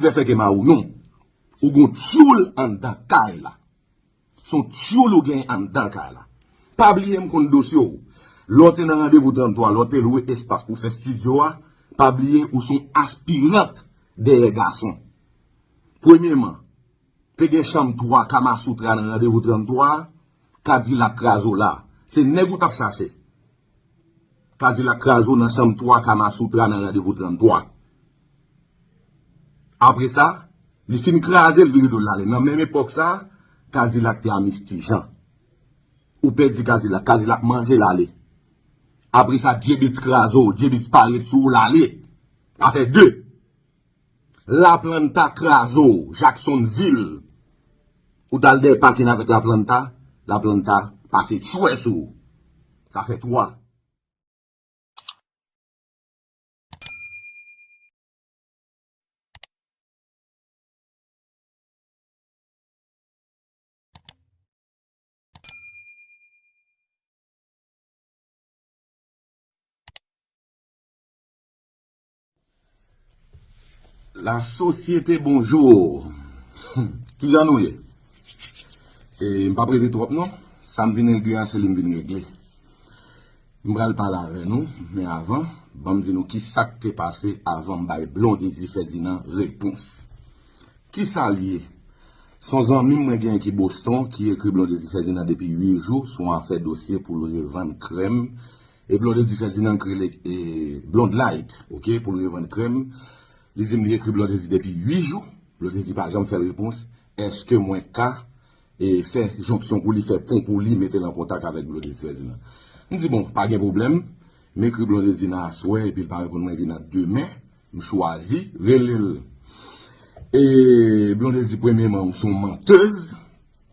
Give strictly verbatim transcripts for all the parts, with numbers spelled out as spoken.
Fè fè ke ma ou non. Ou gon tchoul anndan kay la. Se yon tchoul ou gen anndan kay la. Pa bliye m konn dosye w. Lè w te nan randevou tranntwa, lè w te lwe espas pou fè estidyo a, pa bliye ou se yon aspirant dèyè gason. Premyeman, te gen chanm twa Kamasutra nan randevou tranntwa, Kadilak kraze w la. Se nèg ou t ap chache. Kadilak kraze w nan chanm twa Kamasutra nan randevou tranntwa. Apre sa, li fin kraze l, vire do l ale. Nan menm epòk sa, Kadilak te a Misty Jean. Ou pèdi Kadilak, Kadilak manje l ale. Apre sa, J-Beatz kraze w, J-Beatz parèt sou ou, l ale. Sa fè de. Laplanta kraze w, Jacksonville. Ou t al dèyè pakin avèk Laplanta, Laplanta pase tchwè sou ou. Sa fè twa. La sosyete, bonjou. Kijan nou ye? E, m p ap rete twòp non. Sa m vin regle a, se li m vin regle. M pral pale avè nou, men avan, ban m di nou kisa k te pase avan m bay Blondedy Ferdinand repons. Kisa l ye? Se yon zanmi m mwen genyen ki Boston, ki ekri Blondedy Ferdinand depi uit jou sou yon afè dosye pou l revann krèm. E Blondedy Ferdinand k rele, e, Blonde Light, oke, pou l revann krèm. Li di m li ekri Blondedy depi uit jou. Blondedy pa janm fè l repons. Èske mwen ka, e, fè jonksyon pou li, fè pon pou li, mete l an kontak avèk Blondedy Ferdinand? M di, bon, pa gen pwoblèm. M ekri Blondedy nan aswè, epi l pa reponn mwen, epi nan demen, m chwazi rele l. E Blondedy, premyeman, ou se yon mantèz,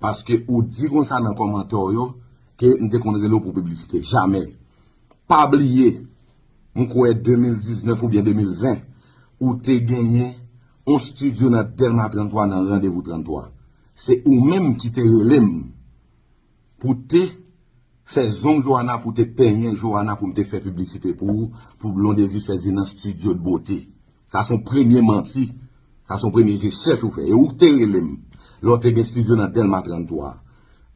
paske ou di konsa nan kòmantè w yo ke m te konn rele w pou piblisite. Jamè. Pa bliye, m kwè de mil diznèf oubyen de mil ven, ou te genyen yon estidyo nan Dèlma tranntwa, nan Randevou tranntwa. Se ou menm ki te rele m pou te fè zong Joana, pou te penyen Joana, pou m te fè piblisite pou ou, pou Blondedy Ferdinand Studio de Beauté. Sa se yon premye manti. Sa se yon premye je chèch ou fè. E ou k te rele m lè w te gen estidyo nan Dèlma tranntwa.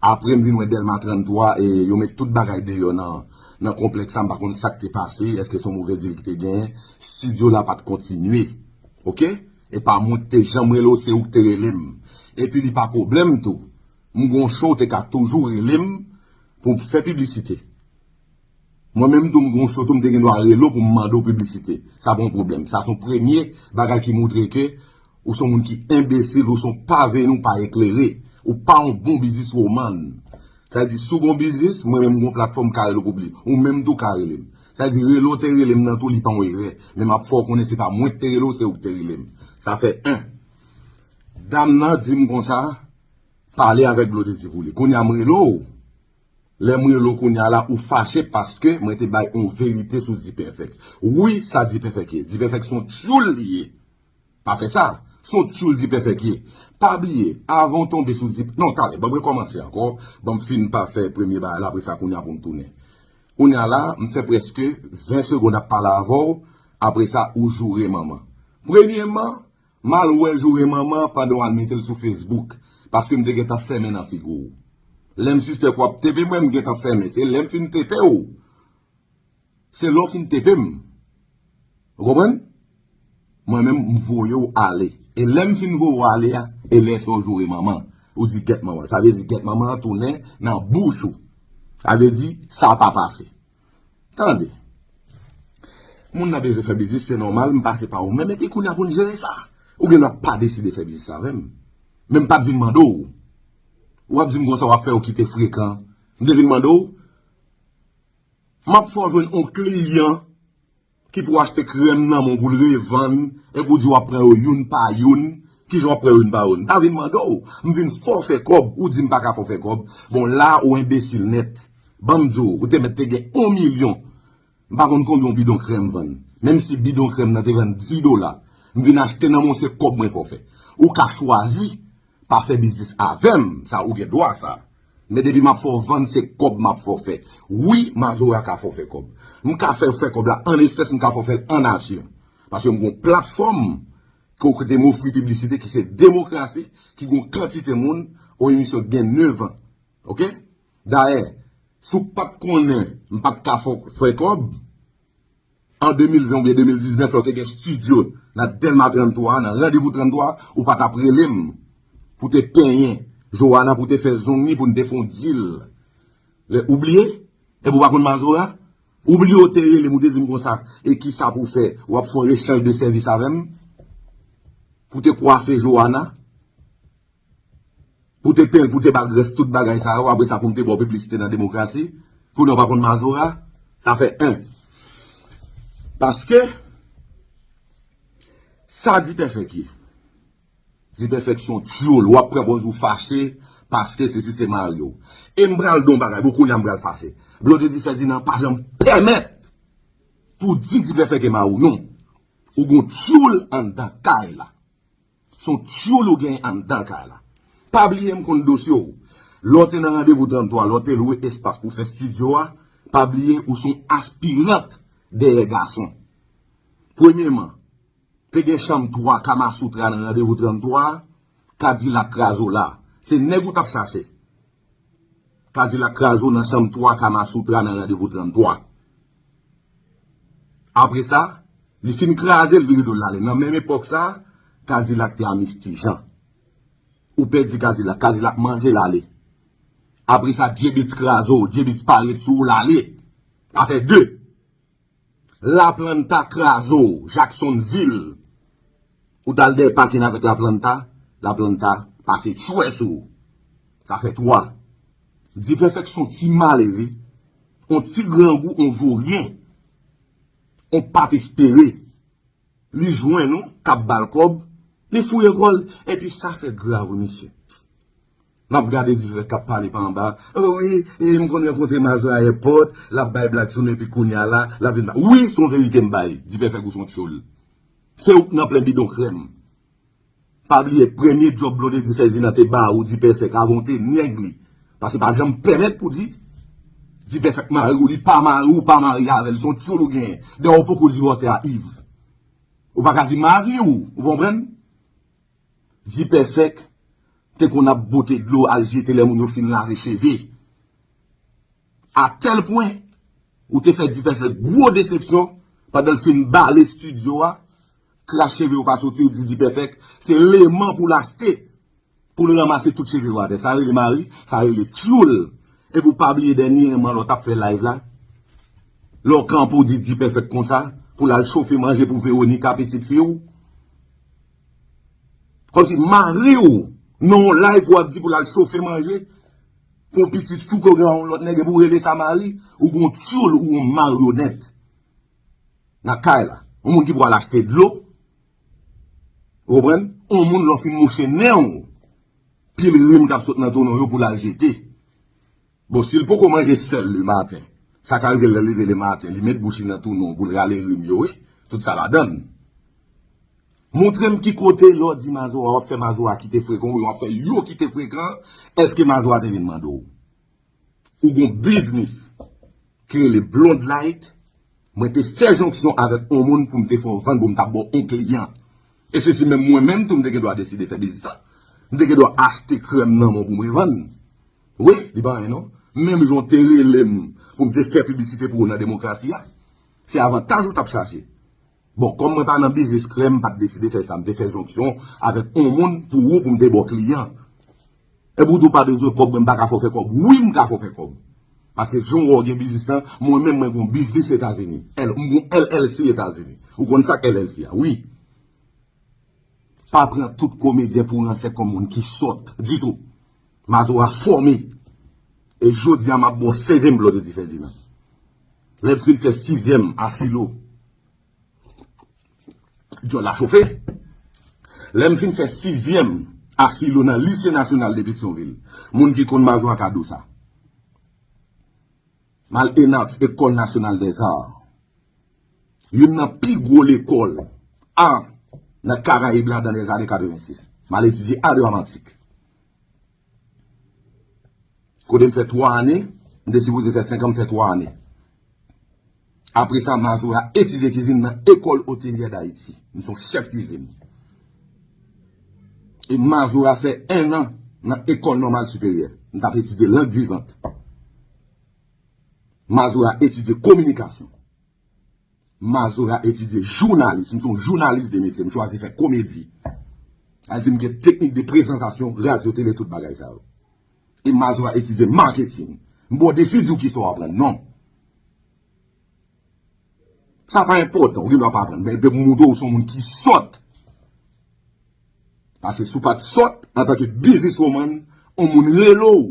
Apre m vin wè Dèlma tranntwa, e yo met tout bagay deyò nan, nan konplèks la, m pa konn sa k te pase, èske se yon move dil ki te genyen, estidyo la pa t kontinye. Oke? E pa mwen k te janm rele w, se ou k te rele m. Epi li pa pwoblèm tou. M gon cho, w te ka toujou rele m pou m fè piblisite. Mwen menm tou m gon cho tou, m te gen dwa rele w pou m mande w piblisite. Sa pa yon pwoblèm. Sa se yon premye bagay ki montre ke ou se yon moun ki enbesil, ou se yon pa veni, ou pa eklere, ou pa yon bon bizniswoman. Sa vle di, si w gon biznis, mwen menm m gon platfòm, m ka rele w pou li. Ou menm tou ka rele m. Sa vle di, rele w te rele m nan tou, li pa yon erè. Men m ap fè w konnen se pa mwen k te rele w, se ou k te rele m. Sa fè en. Dam nan di m konsa, pale avèk Blondedy pou li. Kounye a m rele w. Lè m rele w kounye a la, ou fache paske mwen te bay yon verite sou D-Perfect. Wi, sa D-Perfect ye. D-Perfect se yon tchoul li ye. Pa fè sa. Se yon tchoul D-Perfect ye. Pa bliye, avan w tonbe sou D-, non, talè, ban m rekòmanse ankò. Ban m fin pa fè premye bagay la, apre sa, kounye a pou m tounen. Kounye a la, m fè prèske ven segonn ap pale avè w, apre sa, ou joure manman. Premyeman, m al wè joure manman pandan w al mete l sou Facebook, paske m te gentan fèmen nan figi w. Lè m sispèk w ap tepe mwen, m gentan fèmen. Se lè m fin tepe w. Se lè w fin tepe m. Ou konprann? Mwen menm, m voye w ale. E lè m fin voye w ale a, e lè sa w joure manman. Ou di gèt manman. Sa vle di gèt manman an tounen nan bouch ou. Sa vle di sa pa pase. Tande. Moun nan bezwen fè biznis, se nòmal, m pase pa ou menm, epi kounye a pou n jere sa. Ou gen dwa pa deside fè biznis avè m. Men m pa t vin mande w. W ap di m konsa w ap fè w kite frekan. M te vin mande w. M ap fè w jwenn yon kliyan ki pou achte krèm nan men w pou l revann, epi w di w ap pran yo youn pa youn. Kijan w ap pran youn pa youn? M pa vin mande w. M vin fè w fè kòb, ou di m pa ka fè w fè kòb. Bon, la ou enbesil nèt. Ban m di w, ou te mèt te gen yon milyon. M pa konn konbyen yon bidon krèm vann. Menm si bidon krèm nan te vann dis dola, m vin achte nan men w, se kòb mwen fè w fè. Ou ka chwazi pa fè biznis avè m, sa ou gen dwa sa. Men depi m ap fè w vann, se kòb m ap fè w fè. Wi, Mazora ka fè w fè kòb. M ka fè w fè kòb la an espès, m ka fè w fè l an nati. Paske m gon platfòm kote m ofri piblisite ki se demokrasi, ki gon kantite moun, yon emisyon ki gen nèf an. Oke? Dayè, si w pa t konnen m pa t ka fè, fè kòb, an de mil ven oubyen de mil diznèf, lè w te gen estidyo nan Dèlma trannntwa, nan Randevou trannntwa, ou pa t ap rele m pou te penyen Joana, pou te fè zong li, pou n te fè yon dil. Lè, ou bliye? Epi w pa konn Mazora? Ou bliye w te rele m, ou te di m konsa, e kisa pou w fè? W ap fè yon echanj de sèvis avè m? Pou te kwafe Joana? Pou te penyen l, pou te ba grès, tout bagay sa yo, apre sa pou m te ba w piblisite nan demokrasi? Kounye a w pa konn Mazora? Sa fè en. Paske, sa Dipèfèk ye. Dipèfèk se yon tyoul, w ap pran pòz ou fache, paske sesi se mari w. E m pral di w yon bagay, pou kounye a m pral fache. Blondedy Ferdinand pa janm pèmèt pou di Dipèfèk e mari w, non. Ou gon tyoul anndan kay la. Se yon tyoul ou genyen anndan kay la. Pa bliye m konn dosye w. Lè w te nan Randevou trannntwa, lè w te lwe espas pou fè estidyo a, pa bliye ou se yon aspirant dèyè gason. Premyeman, te gen chanm twa Kamasoutra nan Randevou trannntwa, Kadilak kraze w la. Se nèg ou t ap chache. Kadilak kraze w nan chanm twa Kamasoutra nan Randevou trannntwa. Apre sa, li fin kraze, l vire do l ale. Nan menm epòk sa, Kadilak te a Misty Jean. Ou pèdi Kadilak, Kadilak manje l ale. Apre sa, J-Beatz kraze w, J-Beatz parèt sou ou, l ale. Sa fè de. Laplanta kraze w, Jacksonville. Ou t al dèyè pakin avèk Laplanta, Laplanta pase tchwè sou ou. Sa fè twa. Dipèfèk se yon ti male, wi. Yon ti grangou, yon voryen. Yon pa t espere. Li jwenn ou, k ap ba l kòb, li fouye kò l, epi sa fè grav, wi, mesye. M ap gade Dipèfèk k ap pale pa anba. O wi, e m konn rankontre Mazora ayèpòt, l ap bay blag sou nou, epi kounye a la, l ap vin ba. Wi, se yon verite m bay. Dipèfèk ou se yon tchoul. Se ou k nan plen bidon krèm. Pa bliye, premye djòb Blondedy Ferdinand te ba ou, Dipèfèk, avan w te nèg li. Paske pa janm pèmèt pou di, Dipèfèk mari w, li pa mari w, pa marye avè l, se yon tchoul ou genyen. Dayè, ou poko divòse a Yves. Ou pa ka di mari w, ou konprann? Dipèfèk te konn ap bote dlo al jete lè moun yo fin lave cheve. A tèl pwen, ou te fè Dipèfèk gwo desepsyon pandan l fin bale estidyo a, kras cheve yo pa soti, ou di Dipèfèk, se leman pou l achte, pou l ranmase tout cheve yo atè. Sa rele mari, sa rele tyoul. Epi w pa bliye dènyèman lè w t ap fè live la, lè w kanpe w di Dipèfèk konsa, pou l al chofe manje pou Veronica, pitit fi w. Kòmsi mari w, nan yon live w ap di pou l al chofe manje pou yon pitit fi w ke w gen yon lòt nèg, epi w rele sa mari, ou gon tyoul, ou yon maryonèt. Nan kay la, yon moun ki pral achte dlo, ou konprann? Yon moun lè w fin mouche nen w, pil rim k ap sot nan tonen w yo pou l al jete. Bon, si l poko manje sèl le maten, sa ka rive l lè l leve le maten, li met bouch li nan tonen w pou l rale rim yo, wi, tout sa ladan l. Montre m ki kote lè w di Mazora, w ap fè Mazora kite frekan, oubyen w ap fè yo kite frekan, èske Mazora te vin mande w? Ou gon biznis ki rele Blonde Light, mwen te fè jonksyon avèk yon moun pou m te fè yon vann pou m ta ba w yon kliyan. E se si menm mwen menm tou m te gen dwa deside fè biznis la. M te gen dwa achte krèm nan men w pou m revann. Wi, li pa anyen non. Menm jan w te rele m pou m te fè piblisite pou ou nan demokrasi a, se avantaj ou t ap chache. Bon, kòm mwen pa nan biznis krèm, m pa t deside fè sa. M te fè jonksyon avèk yon moun pou ou, pou m te ba w kliyan. Epi w di w pa bezwen kòb, mwen m pa ka fè w fè kòb. Wi, m ka fè w fè kòb. Paske jan w wè w gen biznis lan, mwen menm mwen gen yon biznis Etazini. L, m gen yon L L C Etazini. Ou konn sa k L L C a, wi. Pa pran tout komedyen pou ransè kòm moun ki sòt ditou. Mazora fòme. E jodi a m ap ba w seve m Blondedy Ferdinand. Lè m fin fè sizyèm a filo, djòl la chofe. Lè m fin fè sizyèm a filo nan Lise Nasyonal de Petyonvil, moun ki konn Mazora ka di w sa. M al ENARTS, École Nationale des Arts. Youn nan pi gwo lekòl a nan Karayib la dan lèzane katrevensis. M al etidye a dramatik. Kote m fè twa ane, m te sipoze fè senk an, m fè twa ane. Apre sa, Mazora etidye kizin nan École Hôtelière d'Haïti. M se yon chèf kizin. E Mazora fè en an nan Ecole Normale Supérieure. M t ap etidye lang vivant. Mazora etidye kominikasyon. Mazora etidye jounalis. M se yon jounalis de metye. M chwazi fè komedi. Sa di m gen teknik de prezantasyon, radyo, tele, tout bagay sa yo. E Mazora etidye marketing. M ba w defi di w kisa w aprann. Non. Sa pa enpòtan, ou gen dwa pa aprann. Men, men pou montre w se yon moun ki sòt. Paske si w pa t sòt, antanke bizniswoman, yon moun rele w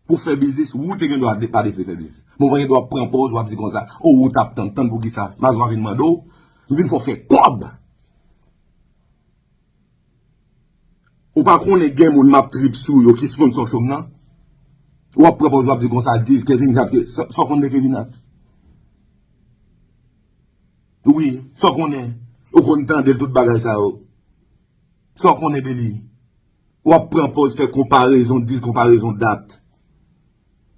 pou fè biznis, ou te gen dwa de-, pa deside fè biznis. Men w pa gen dwa pran pòz, w ap di konsa, o, ou t ap tann, tann pou kisa? Mazora vin mande w, m vin fè w fè kòb. Ou pa konnen gen moun m ap trip sou yo ki sponsor show m nan? W ap pran pòz w ap di konsa, Diz, Kevin Hart, ke, sa, sa w konn de Kevin Hart? Wi, sa w konnen? Ou konn tande tout bagay sa yo? Sa w konnen de li? W ap pran pòz fè konparezon, Diz, konparezon dat.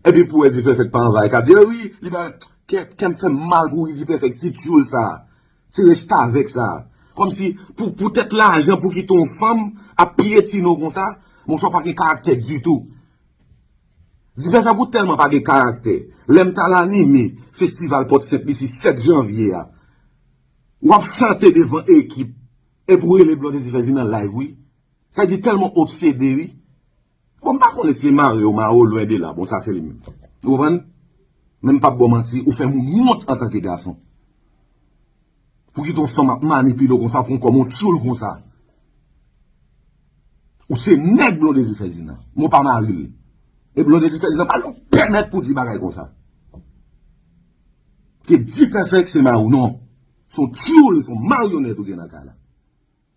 Epi pou wè Dipèfèk pa anvayi k ap di, "Eh wi, li ba, kè, kè m fè m mal pou Dipèfèk, ti tchoul sa, ti restavèk sa." Kòmsi, pou, poutèt lajan, pou kite yon fanm ap pyetine w konsa, monchè, w pa gen karaktè ditou. Dipèfèk ou tèlman pa gen karaktè. Lè m t al anime festival Pòt Sent isi sèt janvye a, w ap chante devan ekip, epi w rele Blondedy Ferdinand live, wi. Sa di tèlman obsede, wi. Bon, m pa konnen si e mare yo mare w lwen de la. Bon, sa se li menm. Ou konprann? Men m p ap ba w manti, ou fè moun wont antanke gason. Pou kite yon fanm ap manipile w konsa, pran w kòm yon tchoul konsa. Ou se nèg Blondedy Ferdinand, men w pa mari l. E Blondedy Ferdinand pa janm pèmèt pou di bagay konsa. Ke Dipèfèk se mari w, non. Se yon tchoul, se yon maryonèt ou gen nan kay la.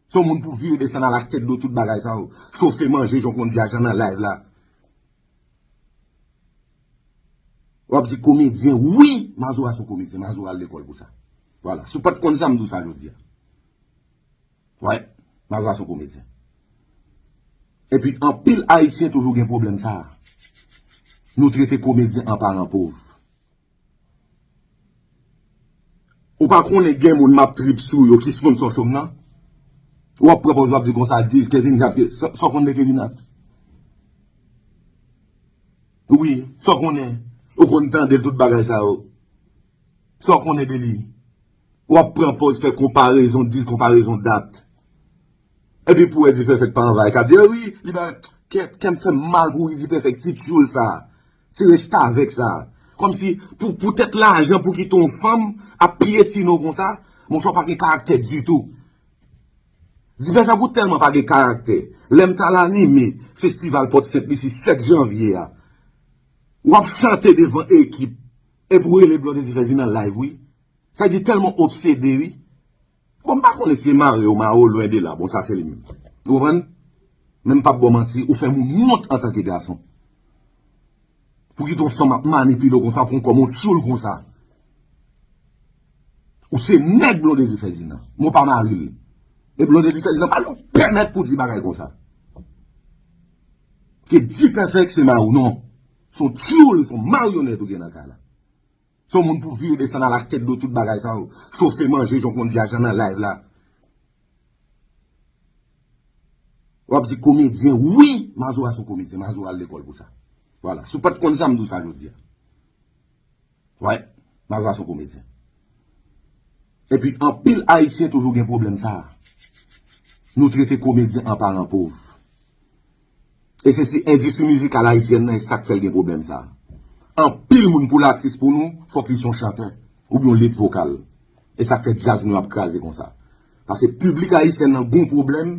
Se yon moun pou vire desann al ak tèt do tout bagay sa yo. Chofe manje, jan w konn di ajan nan live la. W ap di komedyen, wi, Mazora se yon komedyen, Mazora al lekòl pou sa. Vwala, si w pa t konn sa, m di w sa jodi a. Wè, Mazora se yon komedyen. Epi, anpil Ayisyen toujou gen pwoblèm sa a. Nou trete komedyen an paran pòv. Ou pa konnen gen moun m ap trip sou yo ki sponsor show m nan? W ap pran pòz w ap di konsa, Diz, Kevin Hart, ke, sa, sa w konn de Kevin Hart? Wi, sa w konnen? Ou konn tande tout bagay sa yo. Sa w konnen de li? W ap pran pòz fè konparezon, Diz, konparezon dat. Epi pou wè Dipèfèk pa anvayi k ap di, "Eh wi, li ba, kè, kè m fè m mal pou Dipèfèk, ti tchoul sa, ti restavèk sa." Kòmsi, pou, poutèt lajan, pou kite yon fanm ap pyetine w konsa, monchè, w pa gen karaktè ditou. Dipèfèk ou tèlman pa gen karaktè. Lè m t al anime festival Pòt Sent isi sèt janvye a, w ap chante devan ekip, epi w rele Blondedy Ferdinand live, wi. Sa di tèlman obsede, wi. Bon, m pa konnen si e mare yo mare w lwen de la. Bon, sa se li menm. Ou konprann? Men m p ap ba w manti, ou fè moun wont antanke gason. Pou kite yon fanm ap manipile w konsa, pran w kòm yon tchoul konsa. Ou se nèg Blondedy Ferdinand, men w pa mari l. E Blondedy Ferdinand pa janm pèmèt pou di bagay konsa. Ke Dipèfèk se mari w, non. Se yon tchoul, se yon maryonèt ou gen nan kay la. Se yon moun pou vire desann al ak tèt do tout bagay sa yo. Chofe manje, jan w konn di ajan nan live la. W ap di komedyen, wi, Mazora se yon komedyen, Mazora al lekòl pou sa. Vwala, si w pa t konn sa, m di w sa jodi a. Wè, Mazora se yon komedyen. Epi, anpil Ayisyen toujou gen pwoblèm sa a. Nou trete komedyen an paran pòv. E se, se endistri mizikal ayisyèn nan, e sa k fè l gen pwoblèm sa a. Anpil moun pou l atis pou nou, fòk li se yon chantè, oubyen yon lead vokal. E sa k fè djaz nou ap kraze konsa. Paske piblik ayisyèn nan gon pwoblèm,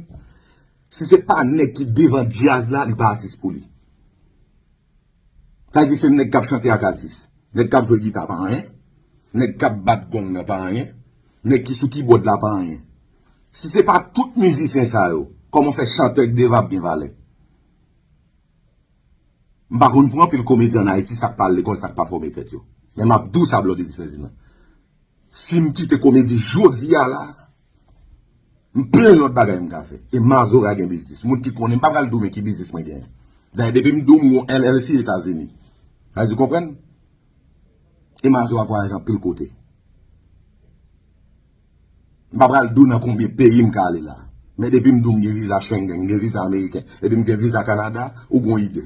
si se pa nèg ki devan djaz la, li pa atis pou li. Sa di se nèg k ap chante ak atis. Nèg k ap jwe gita pa anyen. Nèg k ap bat gong nan pa anyen. Nèg ki sou kibòd la pa anyen. Si se pa tout mizisyen sa yo, kòman fè chantè k deva ap gen valè? M pa konn pou anpil komedyen ann Ayiti, sa k pa al lekòl, sa k pa fòme tèt yo. Men m ap di w sa, Blondedy Ferdinand. Si m kite komedi jodi a la, m plen lòt bagay m ka fè. E Mazora gen biznis. Moun ki konnen m pa pral di w men ki biznis mwen genyen. Dayè, depi m di w m gon L L C Etazini. Sa di konprann? E Mazora vwayaje anpil kote. M pa pral di w nan konbyen peyi m ka ale la. Men depi m di w m gen viza Schengen, m gen viza ameriken, epi m gen viza Kanada, ou gon ide.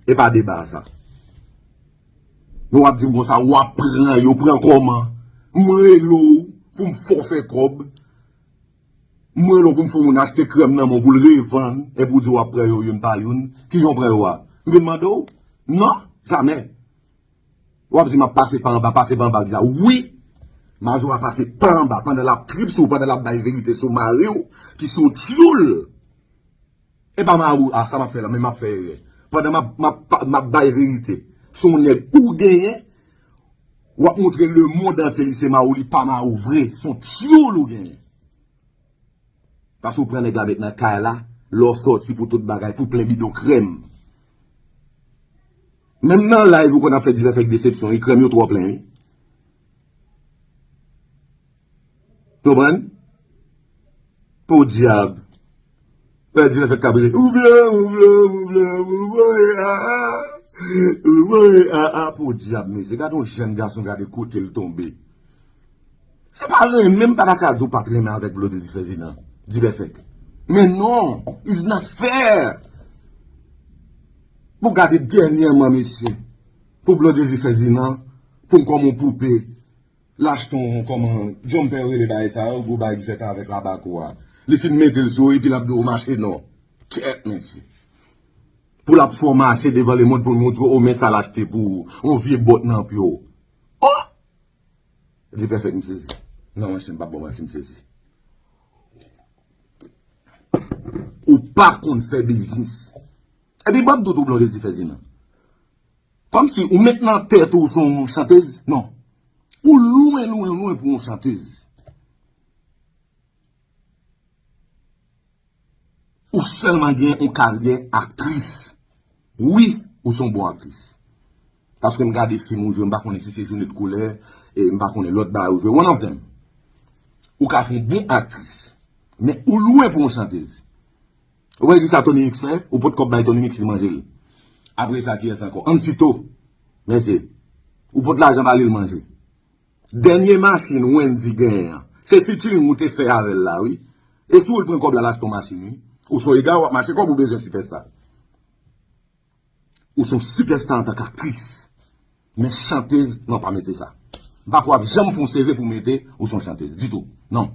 E pa deba sa. Men w ap di m konsa, w ap pran yo, pran kòman? M rele w pou m fè w fè kòb. M rele w pou m fè yon moun achte krèm nan men w pou l revann, epi w di w ap pran yo youn pa youn. Kijan w pran yo a? M vin mande w? Non, jamè. W ap di m ap pase pa anba, pase pa anba kisa? Wi, Mazora pase pa anba pandan l ap trip sou w, pandan l ap bay verite sou mari w, ki se yon tyoul. E pa mari w, a sa m ap fè la, men m ap fè erè. Pandan m ap, m ap, m ap bay verite sou yon nèg ou genyen, w ap montre lemonn antye li se mari w, li pa mari w vre, se yon tyoul ou genyen. Paske w pran nèg la met nan kay la, lè w sòti pou tout bagay, pou plen bidon krèm. Menm nan live ou konn ap fè Dipèfèk desepsyon, wi, krèm yo twò plen, wi. Konprann? Podyab. Fè Dipèfèk kabile. Ou blan, ou blan, ou blan, ou voye a a. Ou voye a a, podyab, mesye. Gade yon jèn gason, gade kote l tonbe. Se pa renmen, m pa ta ka di w pa t renmen avèk Blondedy Ferdinand, Dipèfèk. Men non, it's not fair. Pou gade dènyèman, mesye, pou Blondedy Ferdinand, pou m kòm yon poupe, l achte yon kòman, John Pè rele bagay sa yo, gwo bagay ki fèt avèk Labakou a. Li fin mete l sou, epi l ap di w mache non. Kèt, mesye. Pou l ap fè w mache devan lemonn pou l montre w, o, men sa l achte pou ou, yon vye bòt nan pye w. Oh! Dipèfèk, m sezi. Non, monchè, m p ap ba w manti, m sezi. Ou pa konn fè biznis. Epi, ban m di w tou, Blondedy Ferdinand. Kòmsi ou met nan tèt ou se yon chantèz? Non. Ou lwen, lwen, lwen pou yon chantèz. Ou sèlman gen yon karyè aktris. Wi, ou se yon bon aktris. Paske m gade fim ou jwe, m pa konnen si se Jounèt Koulè, e m pa konnen lòt bagay ou jwe. One of them. Ou ka fè yon bon aktris. Men ou lwen pou yon chantèz. Ou wè kisa Tony Mix fè? Ou pot kòb bay Tony Mix, li manje l. Apre sa, kiyès ankò? Ansito. Mesye. Ou pot lajan ba li, l manje. Dènye machin Wendy genyen an, se featuring ou te fè avè l la, wi. E si w pran kòb la, l achte yon machin, wi. Ou se yon ega, w ap mache kòb, ou bezwen sipèsta. Ou se yon sipèsta antanke aktris. Men chantèz, non, pa mete sa. M pa kwè w ap janm fè yon C V pou mete ou se yon chantèz, ditou. Non.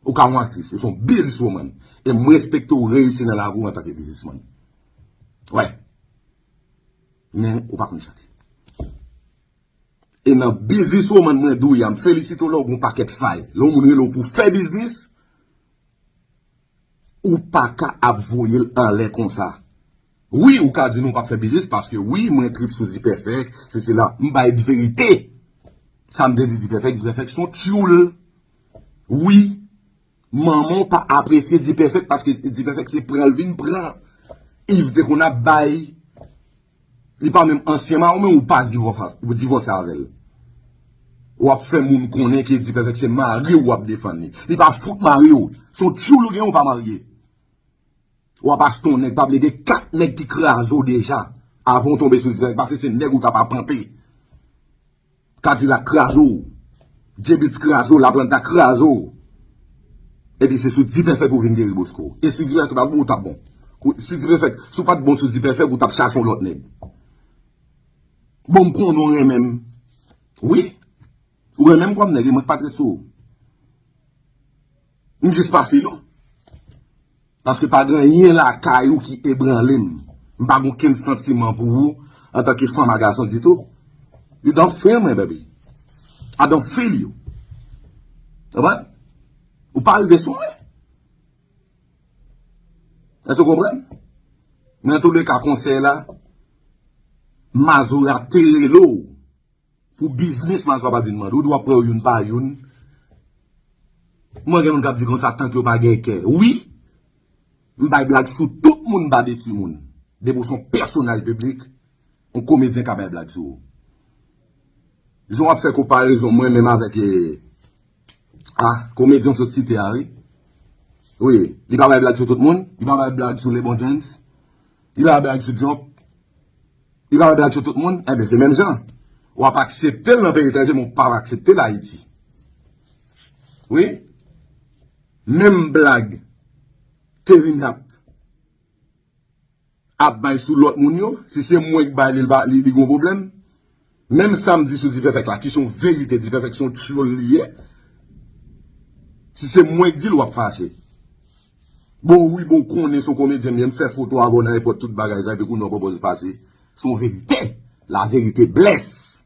Ou ka yon aktris, ou se yon businesswoman. E m respekte w reyisi nan lavi w antanke biznismann. Wè. Men ou pa konn chante. E nan bizniswoman mwen di w ya, m felisite w lè w gen yon pakèt fay. Lè yon moun rele w pou fè biznis, ou pa ka ap voye l anlè konsa. Wi, ou ka di nou p ap fè biznis, paske wi, mwen trip sou Dipèfèk, se sela, m bay verite. Sa m te di Dipèfèk, Dipèfèk se yon tyoul. Wi, manman w pa apresye Dipèfèk, paske Dipèfèk se pran l vin pran. Yves te konn ap bay. Li pa menm ansyen mari w, men ou pa divòs-, ou divòse avè l. W ap fè moun konnen ke Dipèfèk se mari w w ap defann li. Li pa fout mari w. Se yon tyoul ou gen, ou pa marye. W ap achte yon nèg, pa bliye gen kat nèg ki kraze w deja. Avan w tonbe sou Dipèfèk, paske se nèg ou t ap apante. Kadilak kraze w. J-Beatz kraze w, Laplanta kraze w. Epi se sou Dipèfèk ou vin geri Bosco. E si Dipèfèk pa t bon, ou t ap bon. Ou, si Dipèfèk, si w pa t bon sou Dipèfèk, ou t ap chache yon lòt nèg. Bon, m konnen w renmen m. Wi. Ou renmen m kòm nèg, e mwen k pa t ret sou ou. M jis pa file w. Paske pa gen anyen lakay ou ki ebranle m. M pa gen okenn santiman pou ou antanke fanm a gason ditou. You don't feel me, baby. I don't feel you. Konprann? Ou pa rive sou mwen. Èske w konprann? Men antouleka, konsèy la, Mazora te rele w. Pou biznis, Mazora pa t vin mande w, w dwe pran yo youn pa youn. Mwen gen moun k ap di konsa, tank yo pa gen kè. Wi, m bay blag sou tout moun, m pa detwi moun. Depi w se yon pèsonaj piblik, yon komedyen ka bay blag sou ou. Jan w ap fè konparezon mwen menm avèk, eh, ah, komedyen w sot site a, wi. Wi, li pa bay blag sou tout moun, li pa bay blag sou LeBron James, li pa bay blag sou Trump, li pa bay blag sou tout moun, enben, se menm jan. W ap aksepte l nan peyi etranje, men w pa aksepte l Ayiti. Wi. Menm blag te vin ap, ap bay sou lòt moun yo, si se mwen k bay li, li, li gon pwoblèm. Menm sa m di sou Dipèfèk la, ki se yon verite, Dipèfèk se yon tchoul li ye. Si se mwen k di l, w ap fache. Bon, wi, bon, konnen se yon komedyen m ye, m fè foto avè w nan èpòt, tout bagay sa, epi kounye a w pwopòze fache. Se yon verite. La vérité blesse.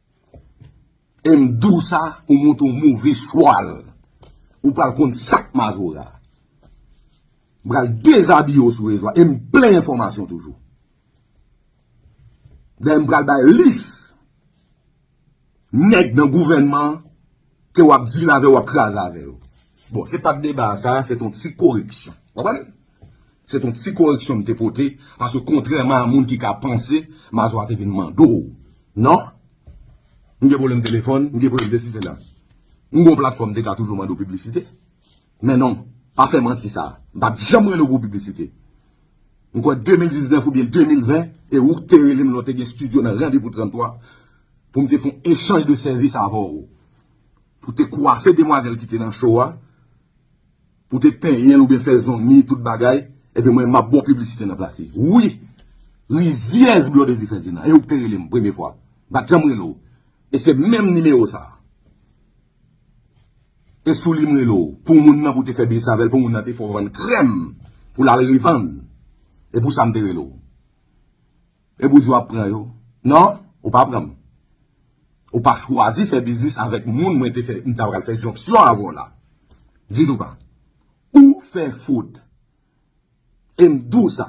E m di w sa, ou monte yon move chwal. Ou pral konn sa k mazora. M pral dezabiye w sou rezo a. E m plen enfòmasyon toujou. Dayè, m pral bay lis nèg nan gouvènman an ke w ap dil avè yo, w ap kraze avè yo. Bon, se pa t deba a sa, se t on ti koreksyon. Konprann? Se t on ti koreksyon m te pote, paske kontrèman a moun ki ka panse, Mazora te vin mande w. Non. M gen pwoblèm telefòn, m gen pwoblèm de sisi la. M gen yon platfòm m te ka toujou mande w piblisite. Men non, pa fè manti sa. M p ap janm rele w pou piblisite. M kwè de mil diznèf oubyen de mil ven, e ou k te rele m lè w te gen estidyo nan Randevou trannntwa, pou m te fè yon echanj de sèvis avè w. Pou te kwafe demwazèl ki te nan show a, pou te penyen l oubyen fè zong li, tout bagay, epi mwen, m ap ba w piblisite nan plas li. Wi, rizyèz Blondedy Ferdinand, e ou k te rele m premye fwa. M pa t janm rele w. E se menm nimewo sa a. E sou li m rele w. Pou moun nan, pou te fè biznis avè l, pou moun nan te fè w vann krèm, pou l al revann. E pou sa m te rele w. E pou di w ap pran yo. Non, ou pa pran m. Ou pa chwazi fè biznis avèk moun mwen te fè, m ta pral fè jonksyon avè w la. Di nou pa. Ou fè fot. E m di w sa.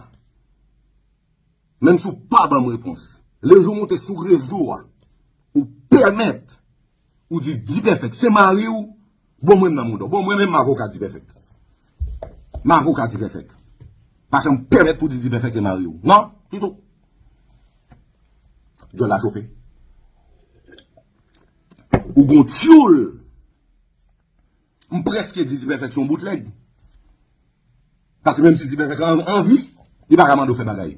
Menm si w pa ban m repons. Lejou w monte sou rezo a, ou pèmèt, ou di Dipèfèk se mari w, bon mwen m nan mouda w. Bon mwen menm m avoka Dipèfèk. M avoka Dipèfèk. Pa janm pèmèt pou di Dipèfèk se mari w. Non, ditou. Djòl la chofe. Ou gon tchoul. M prèske di Dipèfèk se yon boutlèg. Paske menm si Dipèfèk an, anvi, li pa ka mande w fè bagay.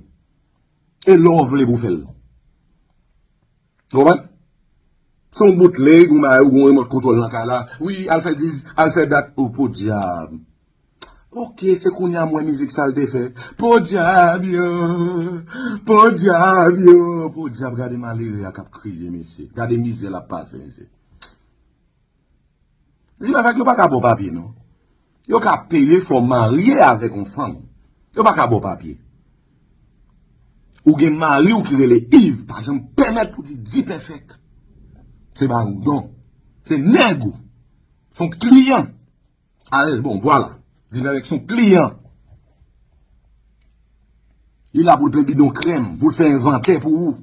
E lè w vle pou w fè l. Ou konprann? Se yon boutlèg, yon bagay, ou gon remòt kontwòl nan kay la. Wi, al fè diz, al fè dat. O, podyab. Oke, se kounye a m wè mizik sa l te fè. Podyab yo, podyab yo, podyab, gade malere a k ap kriye, mesye. Gade mizè l ap pase, mesye. Dipèfèk yo pa ka ba w papye, non. Yo ka peye, fò w marye avèk yon fanm. Yo pa ka ba w papye. Ou gen mari w ki rele Yves, pa janm pèmèt pou di Dipèfèk se mari w, non. Se nèg ou. Se yon kliyan. Alèz, bon, vwala. Dipèfèk se yon kliyan. Li la pou l plen bidon krèm, pou l fè envantè pou ou.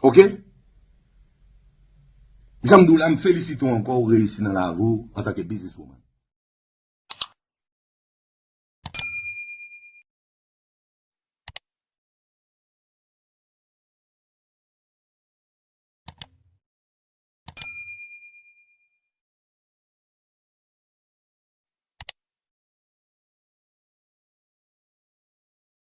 Oke? Jan m di w la, m felisite w ankò, ou reyisi nan lavi w antanke bizniswoman.